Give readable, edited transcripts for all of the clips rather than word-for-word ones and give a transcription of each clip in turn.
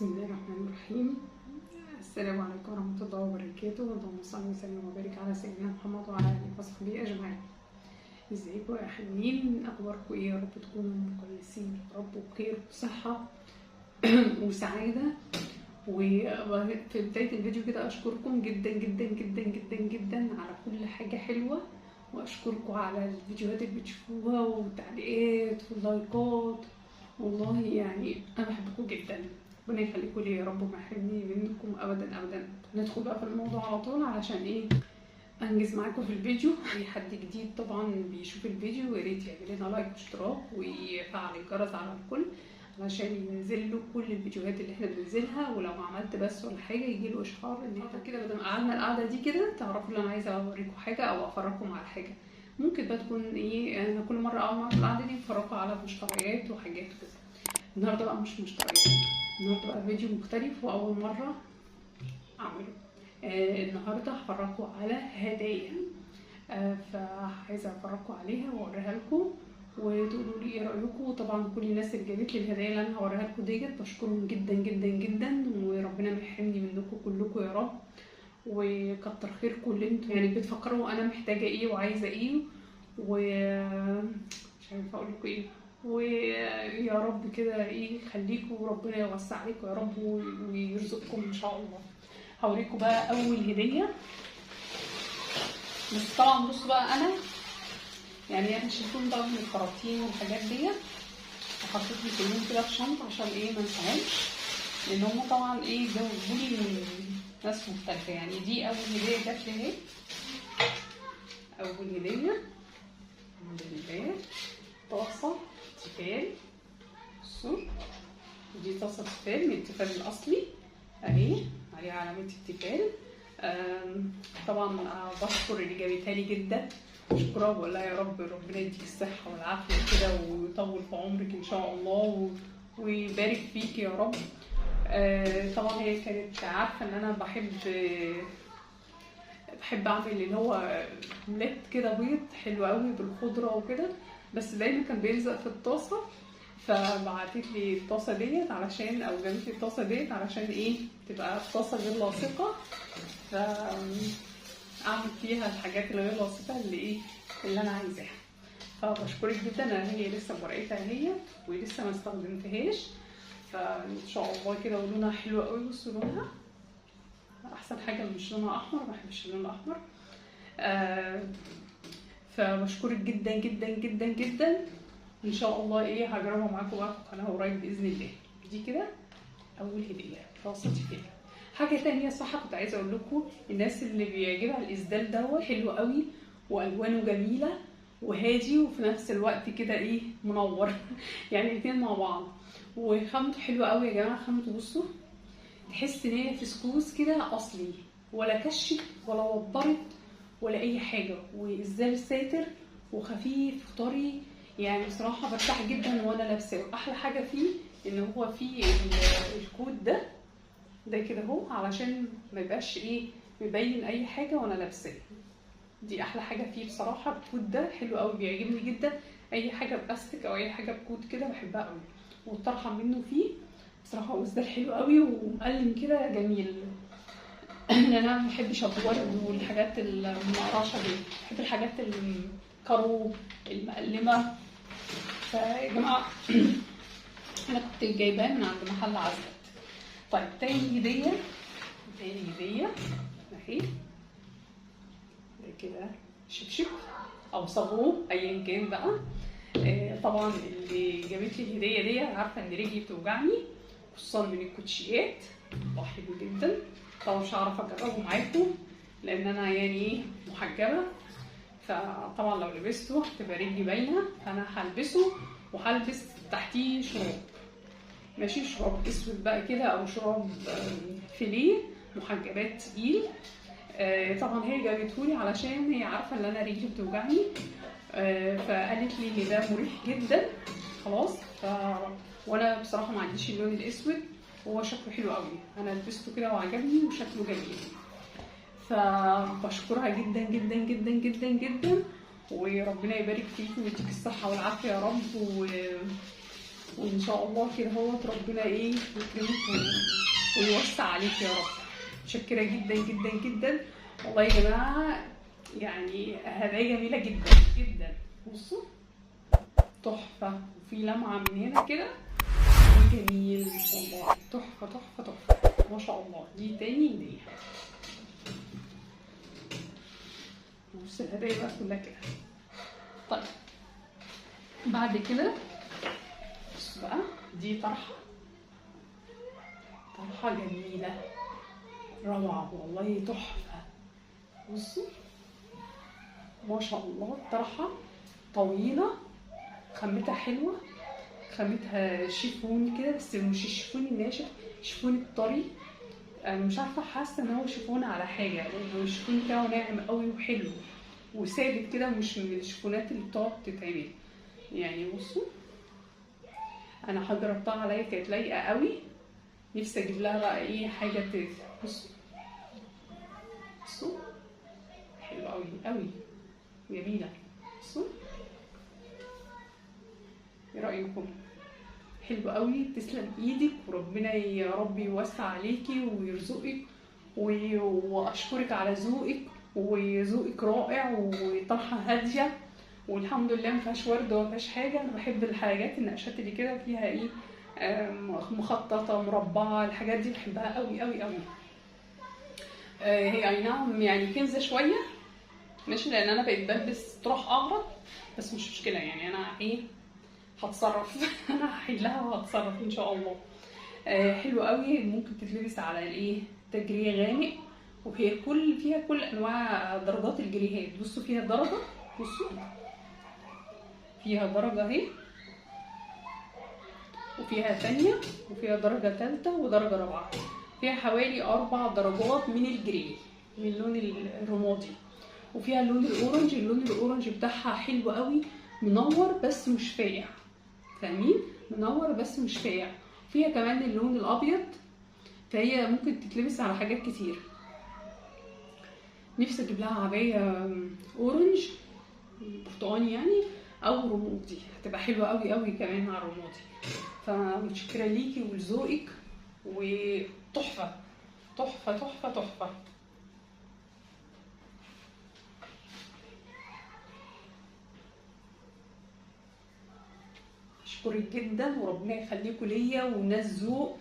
بسم الله الرحمن الرحيم. السلام عليكم ورحمة الله وبركاته. اللهم صل وسلم وبارك على سيدنا محمد وعلى آله وصحبه أجمعين. ازيكم يا حلوين؟ اخباركم ايه؟ يا رب تكونوا كويسين يا رب، وبخير وصحة وسعادة. وفي بداية الفيديو كده اشكركم جدا جدا جدا جدا جدا على كل حاجة حلوة، واشكركم على الفيديوهات اللي بتشوفوها والتعليقات واللايكات. والله يعني انا بحبكم جدا، ربنا يخليكم لي يا رب وما يحرمني منكم ابدا ابدا. ندخل بقى في الموضوع على طول علشان ايه انجز معاكم في الفيديو. اي حد جديد طبعا بيشوف الفيديو يا ريت يعمل لنا like واشتراك ويفعل الجرس على الكل علشان ينزل له كل الفيديوهات اللي احنا بننزلها، ولو عملت بس ولا حاجة يجي له اشعار ان احنا كده. بدل ما قعدنا القعدة دي كده تعرفوا ان انا عايزه اوريكم حاجة او افرجكم على حاجة. ممكن بقى تكون ايه، انا كل مرة اقعد معاكم القعدة دي بفرجكم على مشتريات وحاجات كده. النهارده بقى مش مشتريات، النهارده بقى فيديو مختلف واول مرة اعمله. النهارده هفرجكم على هدايا، فعايزه افرجكم عليها واوريها لكم وتقولوا لي ايه رايكم. طبعا كل الناس اللي جابت لي الهدايا اللي انا هوريها لكم ديت بشكرهم جدا جدا جدا، وربنا ما يحرمني منكم كلكم يا رب، وكتر خيركم اللي انتوا يعني بتفكروا انا محتاجه ايه وعايزه ايه، ومش عارفه اقول لكم ايه. ويا رب كده ايه يخليكم وربنا يوسع عليكم يا رب ويرزقكم ان شاء الله. هوريكم بقى اول هديه. بس طبعا بصوا بقى، انا يعني انا شلتهم بقى من الكراتين والحاجات ديت وحطيتهم كلهم كده في شنطه عشان ايه ما انساهمش، لان هم طبعا ايه جابولي من ناس مختلفة. يعني دي اول هديه جات لي اهي، اول هديه الحمد لله، طاسه تيفال. بصوا دي طاسه تيفال من التيفال الاصلي اهي، عليها علامة التيفال. طبعا بشكر اللي جابتها لي جدا، بشكرها وبقول لها يا رب ربنا يديك الصحة والعافية كده ويطول في عمرك ان شاء الله ويبارك فيك يا رب. طبعا هي كانت عارفه ان انا بحب اعمل اللي هو اومليت كده بيض حلو قوي بالخضره وكده، بس دايما كان بيلزق في الطاسه، فبعتت لي الطاسه ديت علشان، او جابت لي الطاسه ديت علشان ايه تبقى الطاسه غير لاصقه، ف اعمل فيها الحاجات الغير لاصقه اللي ايه اللي انا عايزاها. فبشكرك جدا. انا هي لسه بورقتها اهي ولسه ما استخدمتهاش، فان شاء الله كده. ولونها حلو قوي، بصوا لونها احسن حاجة، مش لونها احمر، ما بحبش اللون الاحمر. فبشكرك جدا جدا جدا جدا. ان شاء الله ايه هجربها معاكم بقى في القناة قريب باذن الله. دي كده اول هديه طاسه كده. حاجة تانية صح كنت عايزه اقول لكم، الناس اللي بيعجبها الاسدال دوت حلو قوي والوانه جميلة وهادي وفي نفس الوقت كده ايه منور يعني الاثنين مع بعض، وخامته حلوة قوي يا جماعة. خامته بصوا تحس ان هي فسكوس كده اصلي، ولا كشت ولا وبرت ولا اي حاجة، وازاي ساتر وخفيف وطري. يعني بصراحة برتاح جدا وانا لابساه. احلى حاجة فيه ان هو فيه الكود ده كده اهو، علشان ما يبقاش ايه مبين اي حاجة وانا لابساه. دي احلى حاجة فيه بصراحة، الكود ده حلو قوي بيعجبني جدا. اي حاجة باستك او اي حاجة بكود كده بحبها قوي، والطرحه منه فيه بصراحة وازدال حلو قوي ومقلم كده جميل. لان انا ما بحبش الورد والحاجات المقرشه دي، بحب الحاجات الكارو المقلمه. فيا جماعة انا كنت جايباه من عند محل عزت. طيب تاني هديه، تاني هديه اهي، ده كده شبشب او صابون ايا كان بقى. طبعا اللي جابت لي الهدية دي عارفه ان رجلي بتوجعني خصوصا من الكوتشيات، حلو جدا. طبعا مش هعرف اجربه معاكم لان انا يعني محجبة، فطبعا لو لبسته هتبقى رجلي باينة، فانا هلبسه وهلبس تحتيه شراب، ماشي، شراب اسود بقى كده او شراب فيليه محجبات تقيل. طبعا هي جابتهولي علشان هي عارفه ان انا رجلي بتوجعني، فقالت لي ان ده مريح جدا خلاص. وانا بصراحة ما عنديش اللون الاسود، وهو شكله حلو قوي، انا لبسته كده وعجبني وشكله جميل، فبشكرها جدا جدا جدا جدا جدا، وربنا يبارك فيك ويديك الصحة والعافية يا رب، وان شاء الله كده هو ربنا ايه يكرمك ويوسع عليك يا رب. متشكره جدا جدا جدا والله يا جماعة، يعني هدايا جميلة جدا جدا. بصوا تحفة، وفي لمعة من هنا كده، جميل والله، تحفة تحفة تحفة ما شاء الله. دي تاني هديه. بص الهدايا بقى كلها كده. طيب بعد كده بص بقى، دي طرحه، طرحه جميلة روعه والله تحفة. بصوا ما شاء الله، طرحه طويلة، خامتها حلوة، خامتها شيفون كده، بس مش الشيفون الناشف، شيفون الطري. انا مش عارفه، حاسه ان هو شيفون على حاجة، لانه الشيفون بتاعه ناعم قوي وحلو وثابت كده، مش من الشيفونات اللي بتقعد تتعمل يعني. بصوا انا جربتها عليا كانت لايقة قوي، نفسي اجيب لها بقى ايه حاجة. بصوا بصوا حلوة قوي قوي، جميلة. بصوا ايه رايكم؟ حلو قوي، تسلم ايدك، وربنا يا رب يوسع عليكي ويرزقك، واشكرك على ذوقك، وذوقك رائع وطرحه هادية، والحمد لله ما فيهاش ورد وما فيهاش حاجة. انا بحب الحاجات النقشات اللي كده فيها ايه، مخططه مربعه، الحاجات دي بحبها قوي قوي قوي. هي اي نعم يعني كنزه شوية ماشي، لان انا بقيت بلبس طرح اعرض، بس مش مشكلة يعني، انا ايه هتصرف انا هحلها وهتصرف ان شاء الله. حلو قوي، ممكن تتلبس على الايه تجريه غامق، وهي كل فيها كل انواع درجات الجريهات. بصوا فيها درجه، بصوا فيها درجه اهي، وفيها تانية، وفيها درجه تالتة، ودرجة رابعه. فيها حوالي 4 درجات من ال gray، من اللون الرمادي، وفيها اللون ال orange. اللون ال orange بتاعها حلو قوي، منور بس مش فاقع، فاهمين؟ منور بس مش فاقع. فيها كمان اللون الابيض، فهي ممكن تتلبس على حاجات كتير. نفسي اجيب لها عباية orange برتقاني يعني، او رمادي، هتبقى حلوة قوي قوي كمان مع الرمادي. فمتشكره ليكي ولذوقك، وتحفه تحفة تحفة تحفة. اشكرك جدا، وربنا يخليكوا ليا، وناس ذوق،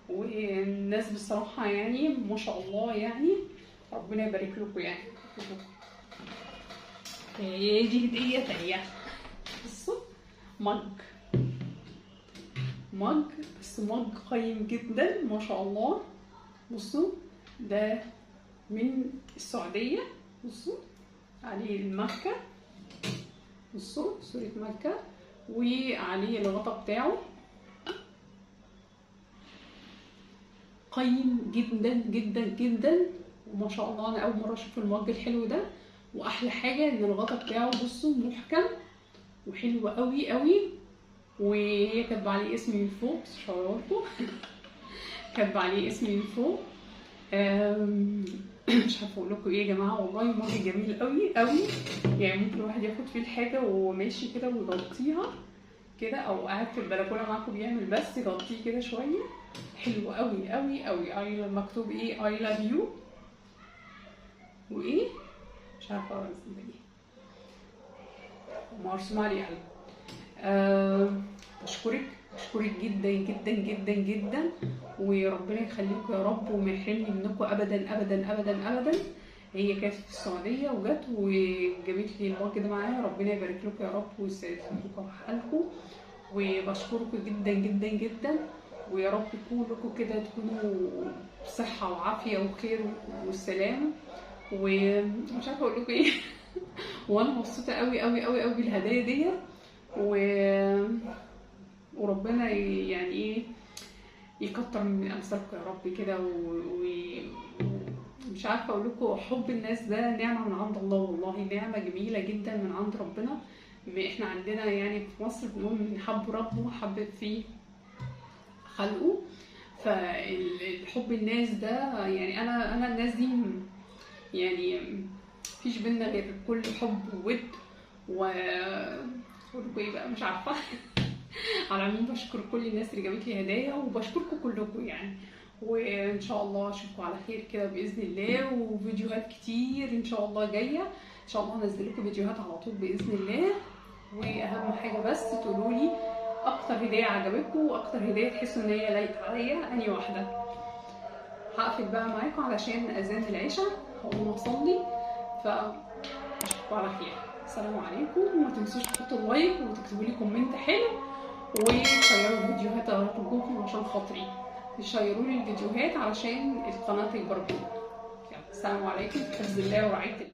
والناس بصراحة يعني ما شاء الله يعني، ربنا يبارك لكم يعني. دي هديه تانية. بصوا مج، مج بس مج قيم جدا ما شاء الله. بصوا ده من السعودية، بصوا عليه المكة، بصوا صوره مكة، وعليه الغطا بتاعه. قيم جدا جدا جدا وما شاء الله. انا اول مرة اشوف المج الحلو ده، واحلى حاجة ان الغطا بتاعه بصوا محكم وحلو قوي قوي، وهي كاتبه عليه اسمي من فوق، بس مش هوريهولكوا كاتبه عليه اسمي من فوق. مش عارفه اقول لكم ايه يا جماعة، والله مج جميل قوي قوي يعني، ممكن الواحد ياخد فيه الحاجة وهو ماشي كده ويغطيها كده، او قاعد في البلكونه معاكم بيعمل بس يغطيه كده شوية. حلو قوي قوي قوي. اي مكتوب ايه؟ I love you وايه مش عارفه اقرا ايه، ومرسوم عليه قلب. بشكرك بشكرك جدا جدا جدا جدا، وربنا يخليكم يا رب وما يحرمني منكم ابدا ابدا ابدا ابدا. هي كانت في السعودية وجت وجابت لي المج ده معاها، ربنا يبارك لكم يا رب ويسعدكم حالكم، وبشكركم جدا جدا جدا، ويا رب كلكم كده تكونوا بصحة وعافيه وخير والسلام، ومش عارفه اقول لكم ايه وانا مبسوطة قوي قوي قوي قوي بالهدايا دي، وربنا يعني ايه يكتر من امثالكم يا رب كده. ومش عارفه اقول لكم، حب الناس ده نعمه من عند الله، والله نعمه جميلة جدا من عند ربنا. احنا عندنا يعني في مصر بنقول من حب ربه حب فيه خلقه، فالحب الناس ده يعني انا الناس دي يعني مفيش بينا غير كل حب وود و اقول ايه بقى مش عارفه. على العموم بشكر كل الناس اللي جابت لي هدايا، وبشكركم كلكم يعني، وان شاء الله اشوفكم على خير كده باذن الله، وفيديوهات كتير ان شاء الله جاية، ان شاء الله هنزل لكم فيديوهات على طول باذن الله. واهم حاجة بس تقولوا لي اكتر هديه عجبتكم واكتر هديه تحسوا ان هي لايقة عليا انهي واحدة. هقفل بقى معاكم علشان اذان العشاء، هقوم اصلي، فاشوفكم على خير. السلام عليكم، وما تنسوش تحطوا like وتكتبوا لي comment حلو، وتشيروا الفيديوهات ارجوكم عشان خاطري، تشيروا لي الفيديوهات علشان القناة تكبر بينا. يلا السلام عليكم، في حفظ الله ورعاية الله.